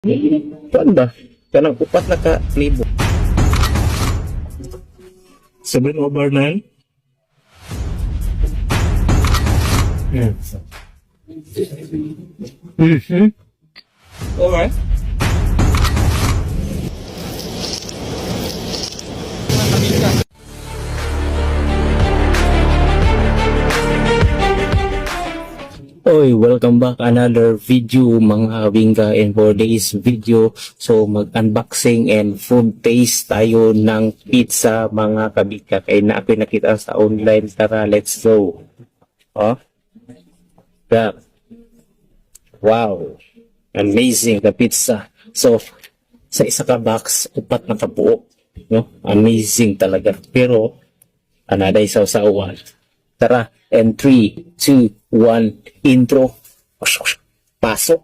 Kuan ba? Kanang upat na ka libo. 9:07. Alright. Oy, welcome back another video, mga kabingka, and for today's video, so mag-unboxing and food taste tayo ng pizza, mga kabingka, kay na ako'y nakita sa online. Tara, let's go. Oh. That. Wow. Amazing the pizza. So sa isa ka box, upat na kabuok, no? Amazing talaga. Pero another sausawan. Tara, and 3, 2, 1, intro. Pasok.